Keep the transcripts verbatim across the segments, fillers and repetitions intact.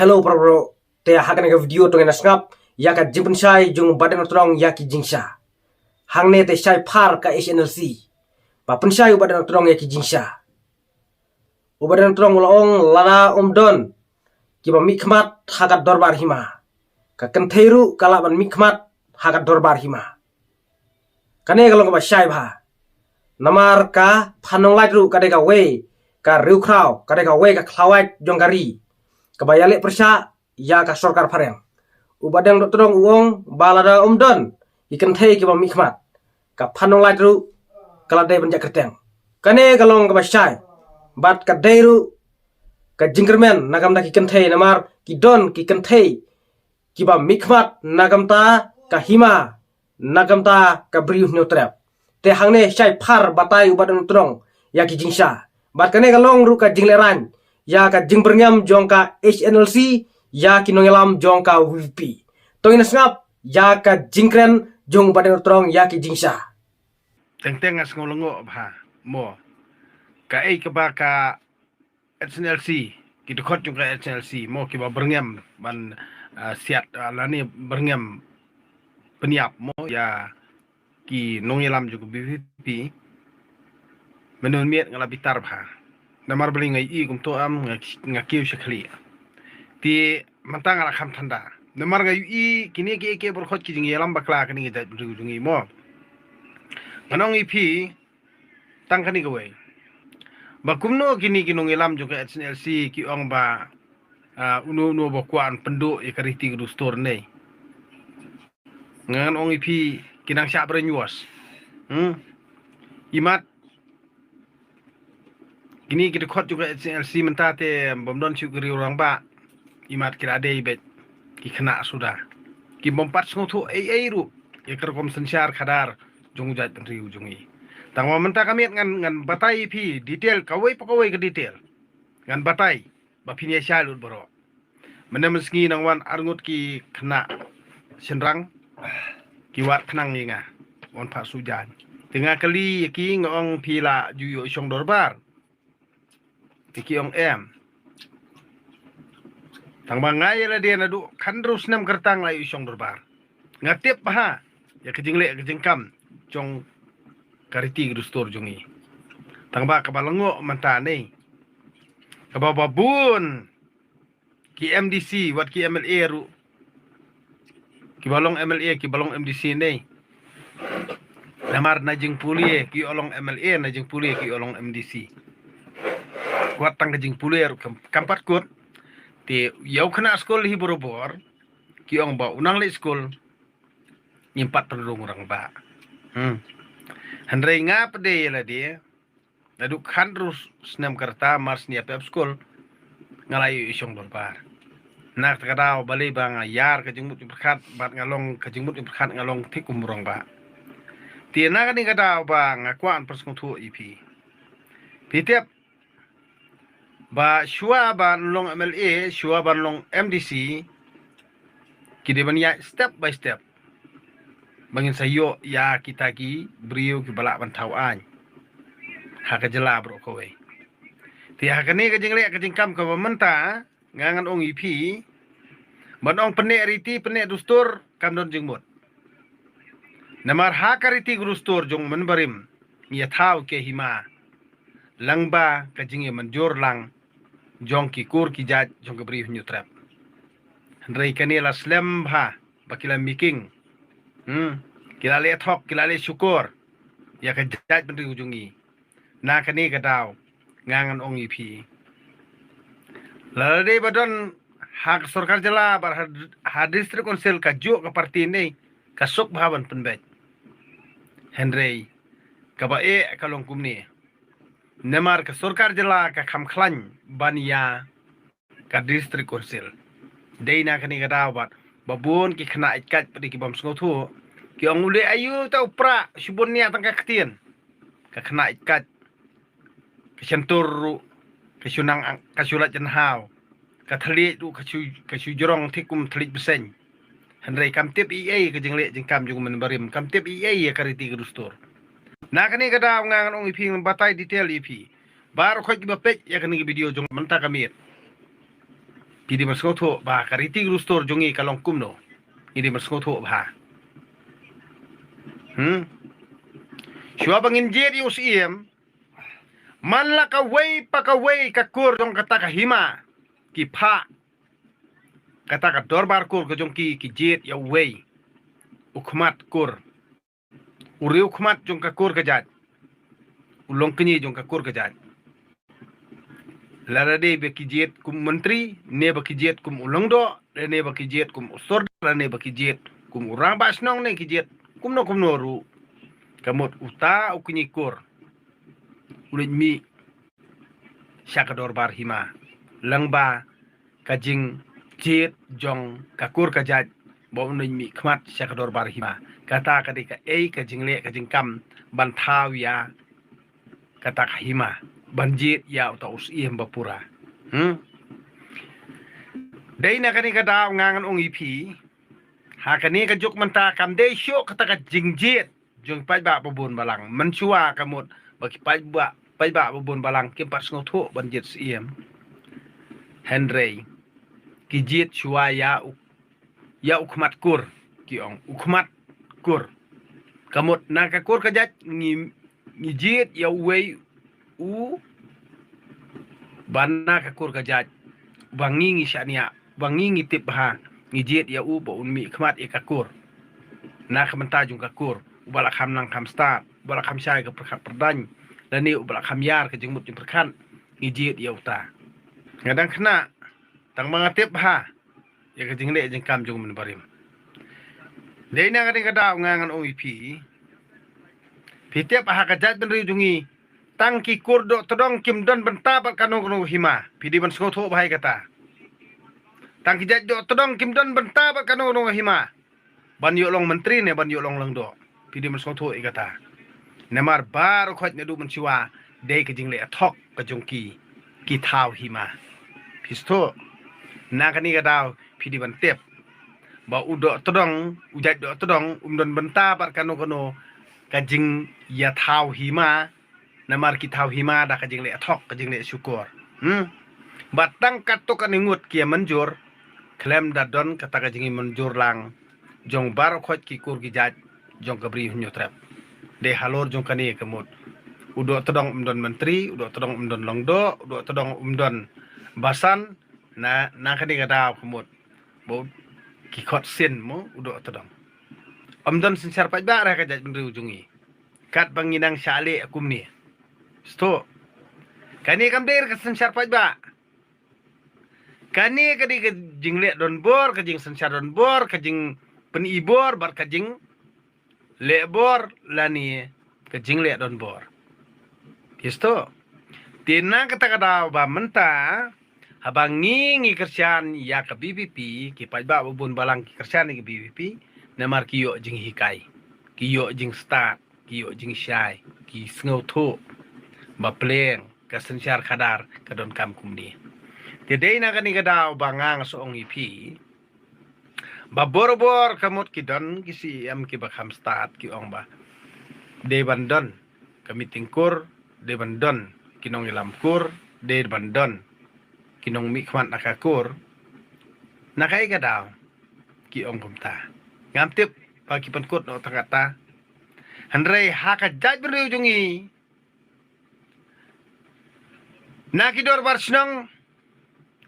Hello para bro, te ha kane ka video to ngin sngap ïa ka jingpynshai jong u Bah Deng Nongtdong ïa ki jingshisha. Hangne te shai phar ka H N L C ba pynshai u Bah Deng Nongtdong ïa ki jingshisha. U Bah Deng Nongtdong u la ong lada um don kiba mihkhmat ha ka dorbar hima, ka kynthei ruh ka lah ban mihkhmat ha ka dorbar hima. Kane ka long kaba shai bha. Namar ka Phan Nonglait ruh ka dei kawei ka riewkhraw, ka dei kawei ka khlawait jong ka ri kaba ïaleh pyrshah ïa ka sorkar phareng. U Bah Deng Nongtdong u ong ba lada um don ki kynthei kiba mihkhmat, ka Phan Nonglait ruh ka la dei ban jah kyrteng. Kane ka long kaba shai bad ka dei ruh ka jingkyrmen na ka bynta ki kynthei, namar ki don ki kynthei kiba mihkhmat na ka bynta ka hima, na ka bynta ka Bri u Hynñiewtrep. Te hangne shai phar batai u Bah Deng Nongtdong ïa ki jingshisha. Bad kane ka long ruh ka jinglehrain ïa ka jingbyrngem jong ka H N L C ïa ki nongïalam jong ka V P P. To ngin sngap ïa ka jingkren jong u Bah Deng Nongtdong ïa ki jingshisha. Teng teng nga sngew lyngngoh bha mo. Kaei kaba ka H N L C, ki dkhot jong ka H N L C mo, kiba byrngem ban, ah, siat, ah, lane byrngem pynïap mo ïa ki nongïalam jong ka V P P. Mynno miet nga la bitar bha. Namar balei nga ïohi kumto, am nga, nga kiew sha khlieh. Te mynta nga la kham thanda. Namar nga ïohi kine kiei kiei baroh ki jingïalam bakla kane ka jaitbynriew jong ngi mo. Ngan ong ïa phi tang kane kawei. Ba kumno kine ki nongïalam jong ka H N L C ki ong ba, ah, uno uno ba kwah ban pynduh ïa ka riti ka dustur ne. Ngan ong ïa phi ki nang shah brainwash. Hmm? Imat kine ki dkhot jong ka H N L C mynta te bym don shuh ki riew rangbah. Imat ki la dei beit ki khynnah suda. Ki bym pat sngewthuh ei ei ruh ïa ka rukom synshar khadar jong u jaitbynriew jong ngi. Tang ba mynta ka miet ngan, ngan batai ïa phi detail, kawei pa kawei ka detail. Ngan batai ba phin ïa shai lut baroh. Mynne mynsngi nang wan arngut ki khynnah shynrang ki wad khnang ïa nga wan phah suh jaiñ. Te nga kylli ïa ki, nga ong phi la ju ïoh shong dorbar? Te ki ong em. Tang ba nga ïa lade naduh khathynriew snem ka rta nga la ïoh shong dorbar. Nga tip bha ïa ka jingleh ka jingkam jong ka riti ka dustur jong ngi. Tang ba kaba lyngngoh mynta ne, kaba babun ki M D C wat ki M L A ruh, kiba long M L A, kiba long M D C ne, namar na jingpule ki ïoh long M L A, na jingpule ki ïoh long M D C. Wat tang ka jingpule ruh kam, kam pat kut. Te ïa u khynnah skul hi barabor ki ong ba u nang leit skul ngim pat pynrung rangbah. Hmm. Hynrei nga pat de ïa lade naduh khathynriew snem ka rta mar shu ïa pep skul nga la ïoh shong dorbar. Na kata ka daw balei ba nga ïar ka jingmut jingpyrkhat bad nga long ka jingmut jingpyrkhat, nga long thik kum u rangbah. Te na kane ka daw ba nga kwah ban pynsngewthuh ïa phi. Phi tip ba shuwa ban long M L A, shuwa ban long M D C, ki dei ban ïaid step by step ba ngin sa ïoh ïa kita ki briew kiba lah ban thaw aiñ ha ka jylla baroh kawei. Te ha kane ka jingleh ka jingkam kaba mynta, nga ngan ong ïa phi, ban ong pynneh riti pynneh dustur kam don jingmut. Namar ha ka riti ka dustur jong u mynbarim ngi ïa thaw ki hima lyngba ka jingïamynjur lang jong ki kur ki jait jong ka Bri u Hynñiewtrep. Hynrei kane la slem bha ba ki la miking. Hmm. Ki la leh thok, ki la leh shukor ïa ka jaitbynriew jong ngi. Na kane ka daw nga ngan ong ïa phi, lada dei ba don ha ka sorkar jylla bad ha, ha district council kajuh ka party ne, ka suk bha ban pynbeit. Hynrei kaba eh ka long kumne. Namar ka sorkar jylla ka kham khlaiñ ban ïa ka district council. Dei na kane ka daw bad ba bun ki khynnah ïeit kait pat ki bym sngewthuh, ki ong u leh aïu ta u Prah, shu bun nia tang ka ktien. Ka khynnah ïeit kait, ka shyntur ruh ka shu nang, ka shu lait jynhaw, ka thylliej ruh ka shu, ka shu jrong thik kum thylliej bseiñ. Hynrei kam tip ei ei ka jingleh jingkam jong u mynbarim, kam tip ei ei ïa ka riti ka dustur. Na kane ka daw nga ngan ong ïa phi, ngan batai detail ïa phi. Baroh khoit kiba peit ïa kane ka video jong mynta ka miet, Ki dei ban sngewthuh ba ka riti rustor jong ngi ka long kumno. Ngi dei ban sngewthuh ba. Hmm. Shuwa ba ngin jied ïa u Syiem, man la kawei pa kawei ka kur jong kata ka hima, ki phah kata ka dorbar kur ka jong ki, ki jied ïa uwei u khmat kur, u riew khmat jong ka kur ka jait, u longkñi jong ka kur ka jait. Lada dei ba ki jied kum u myntri, ne ba ki jied kum u lyngdoh, ne ba ki jied kum u sordar, ne ba ki jied kum u rangbah shnong, ne ki jied kumno kumno ruh, ka mut uta u kñi kur u leit mih sha ka dorbar hima, lyngba ka jingjied jong ka kur ka jait, ba un leit mih khmat sha ka dorbar hima. Kata ka dei kaei ka jingleh ka jingkam ban thaw ïa kata ka hima, ban jied ïa uta u Syiem ba pura. Hmm. Dei na kane ka daw nga ngan ong ïa phi, ha kane ka juk mynta kam dei shuh kata ka jingjied jong paidbah babun balang. Mynshuwa ka mut ba ki paidbah, paidbah babun balang kim pat sngewthuh ban jied Syiem. Hynrei ki jied shuwa ïa u, ïa u khmat kur, ki ong u khmat kur. Ka mut na ka kur ka jait ngi, ngi jied ïa uwei u, ba na ka kur ka jait, ba ngi ngi shaniah, ba ngi ngi tip bha, ngi jied ïa u ba un mih khmat ïa ka kur. Na ka bynta jong ka kur, uba la kham nang kham stad, uba la kham shai ka pyrkhat pyrdaiñ, lane uba la kham ïar ka jingmut jingpyrkhat, ngi jied ïa uta. Nga dang khynnah, tang ba nga tip bha ïa ka jingleh jingkam jong u mynbarim. Dei na kane ka daw nga ngan ong ïa phi, phi tip ha ka jaitbynriew jong ngi, tang ki kur doh tdong kim don bynta bad kano kano hima. Phi dei ban sngewthuh bha ïa kata. Tang ki jait doh tdong kim don bynta bad kano kano hima, ban ïoh long myntri ne ban ïoh long lyngdoh. Phi dei ban sngewthuh ïa kata. Namar baroh khoit naduh mynshuwa dei ka jingleh thok ka jong ki, ki thaw hima. Phi sngewthuh? Na kane ka daw phi dei ban tip ba u doh tdong, u jait doh tdong um don bynta bad kano kano ka jingïathaw hima. Namar ki thaw hima da ka jingleh thok, ka jingleh shukor. Hmm? Bad tang katto katne ngut ki ïa mynjur, khlem da don kata ka jingïamynjur lang jong baroh khoit ki kur ki jait jong ka Bri Hynñiewtrep. Dei halor jong kane ka mut, u doh tdong um don myntri, u doh tdong um don lyngdoh, u doh tdong um don basan. Na, na kane ka daw ka mut ba u, ki khot sien mo, u doh tdong. Um don synshar paidbah re ha ka jaitbynriew jong ngi. Katba ngi nang shah leh kumne. Sngewthuh? Kane kam dei re ka synshar paidbah. Kane ka dei ka jingleh donbor, ka jingsynshar donbor, ka jingpyni bor bad ka jingleh bor lane ka jingleh donbor. Phi sngewthuh? Te na kata ka daw ba mynta, haba ngi ngi kyrshan ïa ka VPP, ki paidbah babun balang ki kyrshan ïa ka VPP, namar ki ïoh jinghikai, ki ïoh jingstad, ki ïoh jingshai, ki sngewthuh ba pleng ka synshar khadar ka donkam kumne. Te dei na kane ka daw ba nga nga shu ong ïa phi ba borabor ka mut ki don ki CEM kiba kham stad ki ong ba dei ban don ka meeting kur, dei ban don ki nongïalam kur, dei ban don ki nongmihkhmat na ka kur. Na kaei ka daw ki ong kumta? Ngam tip ba ki pynkut noh tang katta. Hynrei ha ka jaitbynriew jong ngi, na ki dorbar shnong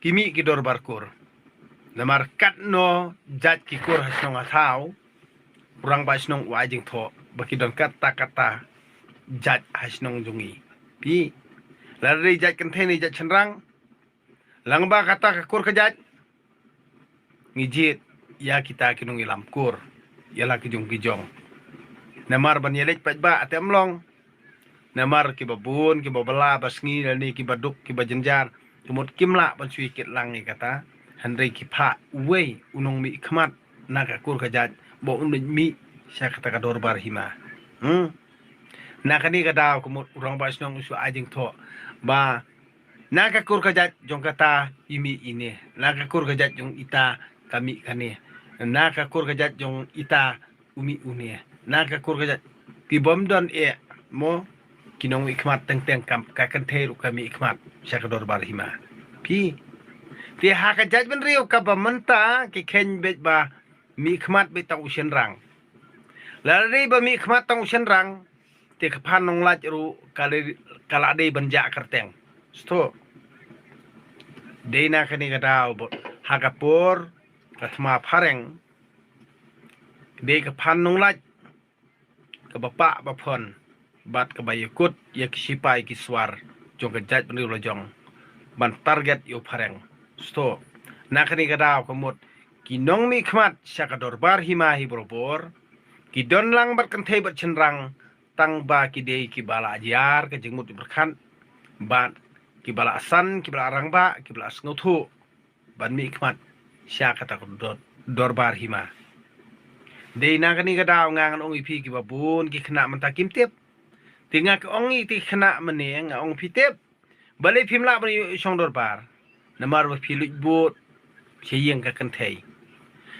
ki mih ki dorbar kur. Namar katno jait ki kur ha shnong ha thaw, u rangbah shnong u ai jingthoh ba ki don katta katta jait ha shnong jong ngi. Phi, lada dei jait kynthei ne jait shynrang, lyngba kata ka kur ka jait, ngi jied ïa kita ki nongïalam kur ïa la ki jong ki jong. Namar ban ïaleit paidbah te ym long. Namar kiba bun, kiba bylla ba sngi lane kiba duk kiba jynjar, ka mut kim lah ban shu ïakit lang ïa kata. Hynrei ki phah uwei u nongmihkhmat na ka kur ka jait ba un leit mih sha kata ka dorbar hima. Hmm. Na kane ka daw ka mut u rangbah shnong u shu ai jingthoh ba na ka kur ka jait jong kata i mih ine, na ka kur ka jait jong ita ka mih kane, na ka kur ka jait jong ita u mih une, na ka kur ka jait. Ki bym don eh mo, ki nongmihkhmat teng teng kam, ka kynthei ruh ka mihkhmat sha ka dorbar hima. Phi, Te ha ka jaitbynriew kaba mynta ki kheiñ beit ba mihkhmat beit tang u shynrang. Lada dei ba mihkhmat tang u shynrang, te ka phan nonglait ruh ka la, ka la dei ban jah kyrteng. Sngewthuh. Dei na kane ka daw ba ha ka por ka thma phareng, dei ka phan nonglait kaba pah ba phon bad kaba ïakut ïa ki sipai ki swar jong ka jaitbynriew lajong ban target ïa u phareng. Sngewthuh. Na kane ka daw ka mut ki nongmihkhmat sha ka dorbar hima hi barabor ki don lang bad kynthei bad shynrang, tang ba ki dei kiba la ïar ka jingmut jingpyrkhat bad kiba la san, kiba la rangbah, kiba la sngewthuh ban mihkhmat sha kata ka dor-, dorbar hima. Dei na kane ka daw nga ngan ong ïa phi kiba bun ki khynnah mynta kim tip. Te nga ka ong ïa ki khynnah mynne nga ong phi tip. Balei phim lah ban ïoh shong dorbar? Namar ba phi luid bud sha ïing ka kynthei.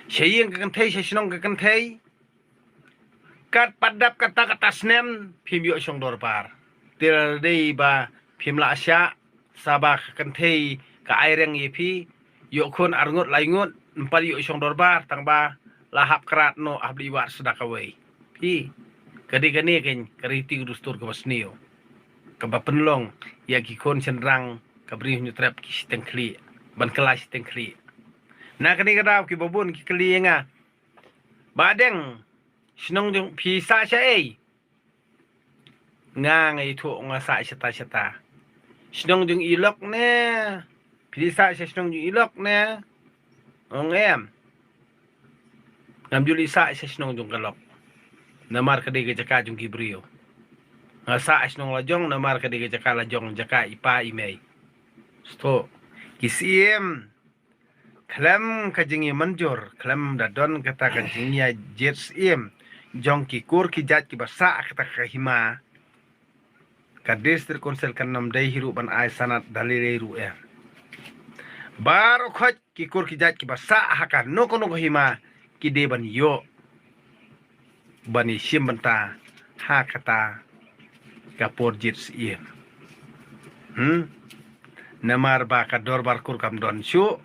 Sha ïing ka kynthei, sha shnong ka kynthei. Kat pat dap kata kata snem phim ïoh shong dorbar. Te lada dei ba phim lah shah, sa ba ka kynthei ka ai reng ïa phi, ïoh khun arngut laingut, ym pat ïoh shong dorbar, tang ba la hap krat noh, hap leit wad sdang kawei. Phi, ka dei kane keiñ ka riti ka dustur kaba sniew, kaba pynlong ïa ki khun shynrang ka Bri Hynñiewtrep ki shiteng khlieh, ban kylla shiteng khlieh. Na kane ka daw kiba bun ki kylli ïa nga, Bah Deng, shnong jong phi sah sha ei? Nga, nga ïathuh nga sah shata shata. Shnong jong i lok ne? Phi sah sha shnong jong i lok ne? Ong em. Ngam ju leit sah sha shnong jong ka lok. Namar ka dei ka jaka jong ki briew. Nga sah shnong lajong namar ka dei ka jaka lajong, jaka i pa i mei. Sngewthuh. Ki Syiem khlem ka jingïamynjur, khlem da don kata ka jingïajied Syiem jong ki kur ki jait kiba sah kata ka hima, ka District Council kan ym dei hi ruh ban ai sanad da lei lei ruh eh. Baroh khoit ki kur ki jait kiba sah ha kano kano ka hima ki dei ban ïoh ban ïashim bynta ha kata ka por jied Syiem. Hmm? Namar ba ka dorbar kur kam don shuh,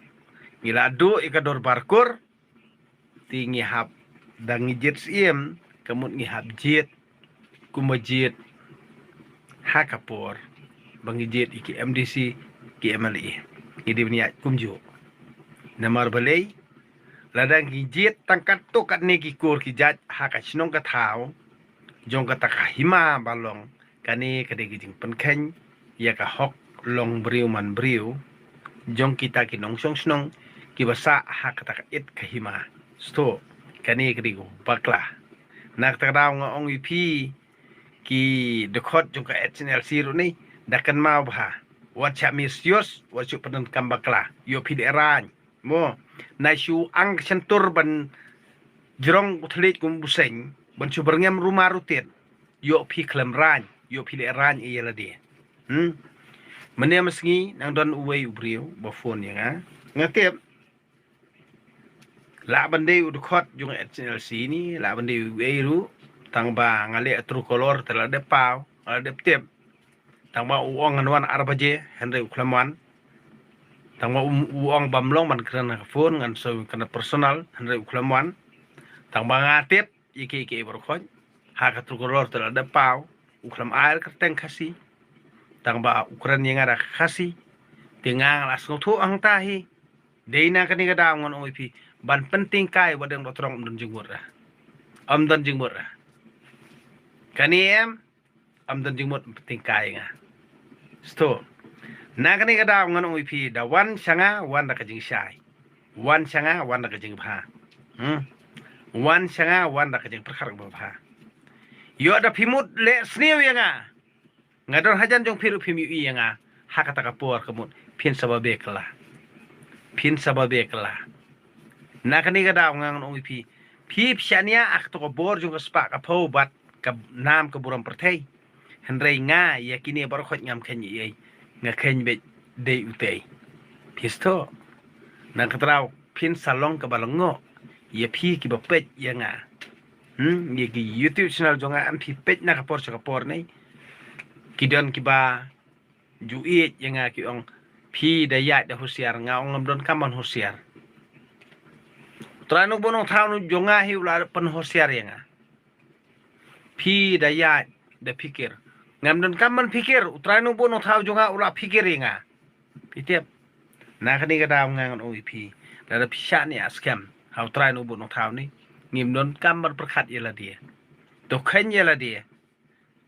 ngi la duh ïa ka dorbar kur, te ngi hap, da ngi jied Syiem, ka mut ngi hap jied kumba jied ha ka por ba ngi jied ïa ki M D C, ki M L A. Ngi dei ban ïaid kumjuh. Namar balei, lada ngi jied tang katto katne ki kur ki jait ha ka shnong ka thaw jong kata ka hima ba long, kane ka dei ka jingpynkheiñ ïa ka hok long briew man briew jong kita ki nongshong shnong kiba sah ha kata ka it ka hima. Sngewthuh, kane ka dei ka bakla. Na kata ka daw nga ong ïa phi, ki dkhot jong ka H N L C ruh ne, da kynmaw bha. Wat shu misuse, wat shu pyndonkam bakla. Ïoh phi lehrain. Mo, na shu ang ka shyntur ban jrong u thylliej kum u seng, ban shu byrngem rumar rutit. Ïoh phi khlem rain, ïoh phi lehrain ïa lade. Hmm? Mynne mynsngi nang don uwei u briew ba phone ïa nga. Nga tip lah ban dei u dkhot jong H N L C ne, lah ban dei uei ruh, tang ba nga leh Truecaller te la dep paw, la dep tip. Tang ba u ong ngan wan ar baje, hynrei u khlem wan. Tang ba u, u ong bam long ban kren ha ka phone, ngan shu kren personal, hynrei u khlem wan. Tang ba nga tip ïa kiei kiei baroh khoit, ha ka Truecaller te la dep paw, u khlem ai kyrteng Khasi. Tang ba u kren ïa nga da ka Khasi. Te nga la sngewthuh hangta hi. Dei na kane ka daw ngan ong ïa phi, ban pyntyngkai Bah Deng Dohtdong, ym don jingmut ra. Ym don jingmut ra. Kane em, ym don jingmut pyntyngkai nga. Sngewthuh. Na kane ka daw ngan ong ïa phi, da wan sha nga wan da ka jingshai. Wan sha nga wan da ka jingbha. Hmm? Wan sha nga wan da ka jingpyrkhat kaba bha. Ïoh da phi mut leh sniew ïa nga. Nga don hajan jong phi ruh phim ïohi ïa nga. Ha kata ka por ka mut phin sa babe kylla. Phin sa babe kylla. Na kane ka daw nga ngan ong ïa phi, phi phi shaniah ha kato ka bor jong ka spah ka phew bad ka nam ka burom pyrthei. Hynrei nga ïa kine baroh khoit ngam kheiñ ei ei, nga kheiñ beit dei utei. Phi sngewthuh. Na kata ka daw phin sa long kaba lyngngoh ïa phi kiba peit ïa nga. Hmm, ïa ki YouTube channel jong nga, em phi peit na ka por sha ka por ne, ki don kiba ju ïeit ïa nga ki ong, Phi da ïaid da husiar, nga ong ngam donkam ban husiar. U Trai Nongbud Nongthaw jong nga hi u la pynhusiar ïa nga. Phi da ïaid da phikir. Ngam donkam ban phikir, u Trai Nongbud Nongthaw jong nga u la phikir ïa nga. Phi tip. Na kane ka daw nga ngan ong ïa phi. Lada phi shaniah skhem ha u Trai Nongbud Nongthaw ne, ngim donkam ban pyrkhat ïa lade. To kheiñ ïa lade.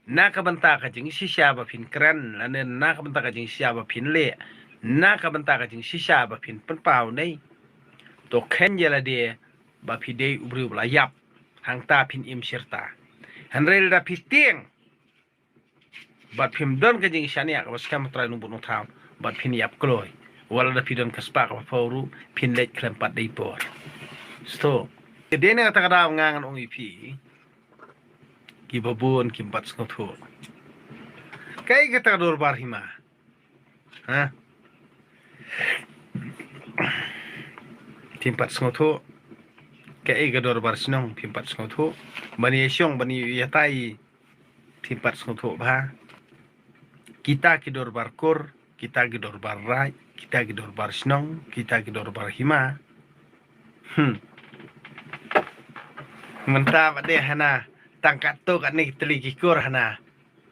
Na ka bynta ka jingshisha ba phin kren, lane na ka bynta ka jingshisha ba phin leh, na ka bynta ka jingshisha ba phin pynpaw ne, to kheiñ ïa lade ba phi dei u briew ba la ïap, hangta phin im shirta. Hynrei lada phi tieng bad phim don ka jingshaniah kaba skhem ha u Trai Nongbud Nongthaw, bad phin ïap kloi. Wat lada phi don ka spah kaba phew ruh, phin leit khlem pat dei por. Sngewthuh. Te dei na kata ka daw nga ngan ong ïa phi, kiba bun kim pat sngewthuh. Kaei kata ka dorbar hima? Ha? Phim pat sngewthuh. Kaei ka dorbar shnong, phim pat sngewthuh. Ban ïashong, ban ïatai, phim pat sngewthuh bha. Kita ki dorbar kur, kita ki dorbar raid, kita ki dorbar shnong, kita ki dorbar hima. Hmm. Mynta pat de hana, tang katto katne ki tylli ki kur hana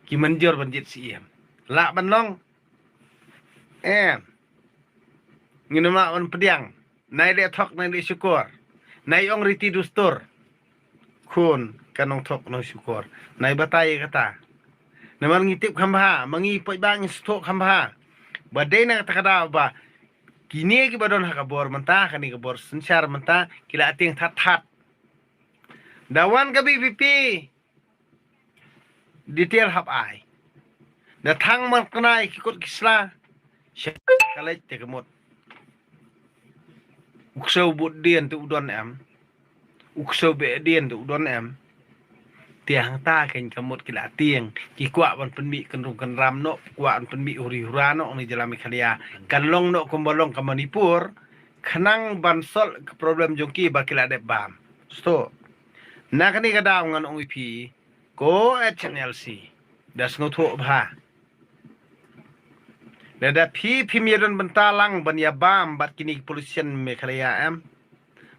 ki mynjur ban jied siem. Lah ban long? Em. Ngin ym lah ban pdiang. Nai leh thok, nai leh shukor. Nai ong riti dustur. Khun, ka nongthok nongshukor. Nai batai kata. Namar ngi tip kham bha, ma ngi paidbah ngi sngewthuh kham bha. Ba dei na kata ka daw ba kine kiba don ha ka bor mynta, kane ka bor synshar mynta, ki la tieng that that. Da wan ka V P P, detail hap ai. Da thang man khnai ki kot ki sla. Sha ka leit te ka mut. U ksew bud dien te u don em. U ksew beh dien te u don em. Te hangta kein ka mut ki la tieng. Ki kwah ban pynmih kynrum kynram noh, kwah ban pynmih huri hura noh na jylla Meghalaya. Kan long noh kumba long ka Manipur. Khnang ban solve ka problem jong ki ba ki la dep bam. Sngewthuh. Na kane ka daw ngan ong ïa phi, ko H N L C, da sngewthuh bha. Lada phi phim ïadon bynta lang ban ïa bam bad kine ki politician Meghalaya em,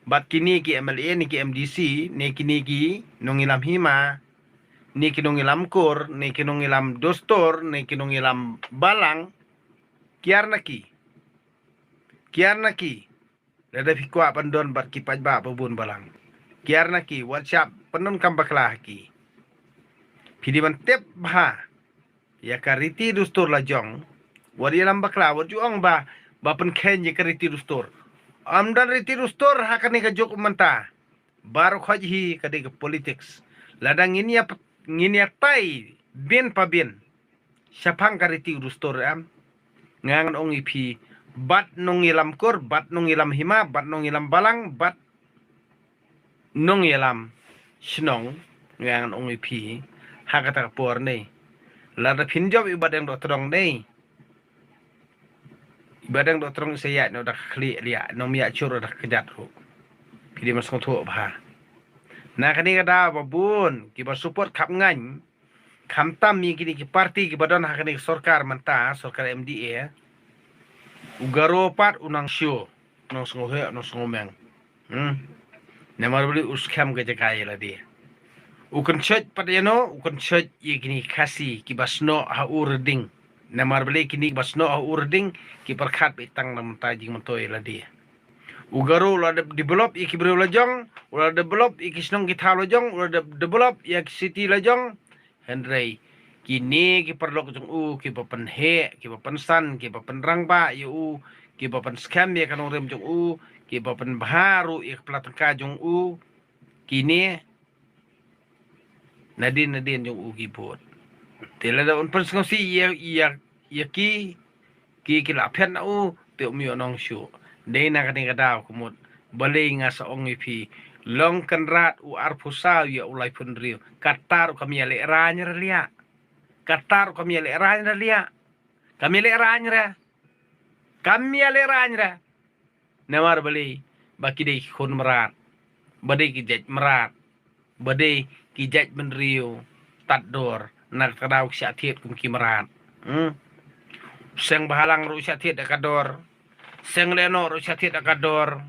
bad kine ki M L A, ne ki M D C, ne kine ki nongïalam hima, ne ki nongïalam kur, ne ki nongïalam dustur, ne ki nongïalam balang, kiar na ki. Kiar na ki. Lada phi kwah ban don bad ki paidbah ba bun balang. Kiar na ki, wat shah pyndonkam bakla ha ki. Phi dei ban tip bha ïa ka riti dustur la jong. Wat ïalam bakla, wat ju ong ba, ba pynkheiñ ïa ka riti dustur. Ym don riti dustur ha kane ka juk mynta. Baroh khoit hi ka dei ka politics. Lada ngin ïa, ngin ïatai bin pa bin shaphang ka riti u dustur em, nga ngan ong ïa phi, bad nongïalam kur, bad nongïalam hima, bad nongïalam balang, bad nongïalam shnong, nga ngan ong ïa phi, ha kata ka por ne, lada phin jop ïa u Bah Deng Dohtdong ne, u Bah Deng Dohtdong sa ïaid noh da ka khlieh liah, ym ïaid shuh da ka kjat ruh. Phi dei ban sngewthuh bha. Na kane ka daw ba bun kiba support khapngain, khamtam ïa kine ki party kiba don ha kane ka sorkar mynta, sorkar M D A, u Garo pat u nang shuh, u nang sngewheh, u nang sngewmeng. Hmm. Namar balei? U skhem ka jaka ïa lade. U kynshoit pat ïano, u kynshoit ïa kine ki Khasi kiba snoh ha u riding. Namar balei? Kine kiba snoh ha u riding ki pyrkhat beit tang na mynta jingmyntoi ïa lade. U Garo u la de-, develop ïa ki briew la jong, u la develop ïa ki shnong ki thaw la jong, u la de-, develop ïa ki city la jong. Hynrei kine ki paralok jong u kiba pynheh, kiba pynsan, kiba pynrangbah ïa u, kiba pynskhem ïa ka nongrim jong u, kiba pynbha ruh ïa ka pla tyngka jong u, kine nadien nadien jong u ki bud. Te lada un pynsngewsih ïa, ïa, ïa ki, ki, ki la phet na u, te um ïoh nong shuh. Dei na kane ka daw ka mut. Balei nga sa ong ïa phi. Long Kynrad u arphew saw ïa u laiphew hynriew. Kata ruh kam ïaleh raiñ re liah. Kata ruh kam ïaleh raiñ re liah. Kam ïaleh raiñ re. Kam ïaleh raiñ re. Namar balei? Ba ki dei ki khun mrad. Ba dei ki jait mrad. Ba dei ki jait bynriew tad dur. Na kata ka daw ki shah thied kum ki mrad. Hmm. Seng bhalang ruh shah thied da ka dor. Seng lehnoh ruh shah thied da ka dor.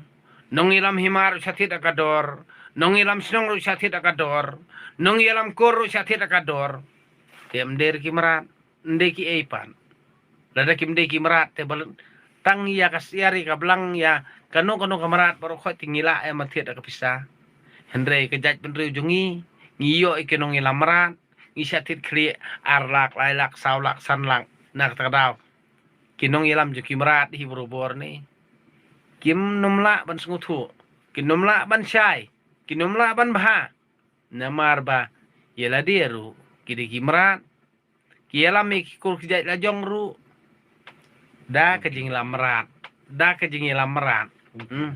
Nongïalam hima ruh shah thied da ka dor. Nongïalam shnong ruh shah thied da ka dor. Nongïalam kur ruh shah thied da ka dor. Te ym dei ki mrad, ym dei ki ei pat. Lada kim dei ki mrad te ba tang ïa ka syiar ïa ka blang ïa kano kano ka mrad baroh khoit te ngi lah ïa ban thied da ka pisa. Hynrei ka jaitbynriew jong ngi, ngi ïoh ïa ki nongïalam mrad, ngi shah thied khlieh ar lak, lai lak, saw lak, san lak na kata ka daw. Ki nongïalam jong ki mrad hi barabor ne. Kim nym lah ban sngewthuh, kim nym lah ban shai, kim nym lah ban bha. Namar ba ïa lade ruh ki dei ki mrad. Ki ïalam ïa ki kur ki jait la jong ruh da ka jingïalam mrad, da ka jingïalam mrad. Hmm.